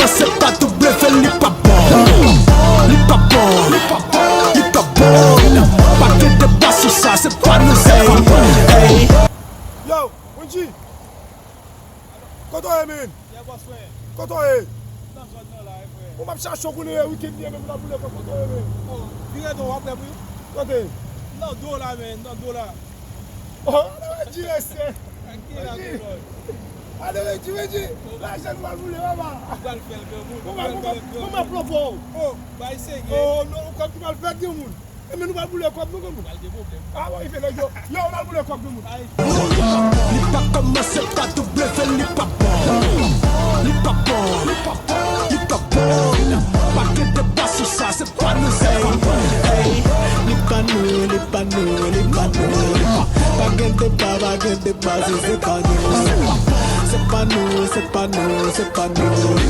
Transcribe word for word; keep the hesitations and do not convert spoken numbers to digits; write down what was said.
Panse pa tou bleve, li pa bon. Li pa bon. Li pa bon. Pa gen deba sou sa, se pa nou, se pa bon. Ey. Yo, Wendy. Kote w ye, men? Kote w ye? Ou m ap chache w kounye a, weekend vini, men pou n al boule kòk, kote w ye, men? Vire non, w ap wè pou. Kote? Nan do la, men, nan do la. Oh, ale Wendy, mesye. Wendy. Ale Wendy, Wendy. Lajan nou al boule, papa. Ou pral fè l, granmoun. Ou pral fè l, granmoun. Ou pral fè l, granmoun. Oh, bay serye. Oh, non, ou konn ki pral fèt, granmoun. E men nou pral boule kòk nou, granmoun. Pral gen pwoblèm. Ah, bon, li fè nèg yo. Yo, nou al boule kòk, granmoun. Ay. Li pa kòmanse pa tou bleve, li pa bon. Li pa bon. Li pa bon. Li pa bon. Pa gen deba sou sa, se pa nou, se pa bon. Ey. Li pa nou, li pa nou, li pa nou. Pa gen deba, pa gen deba, se, se pa nou. Se pa nou, se pa nou, se pa nou.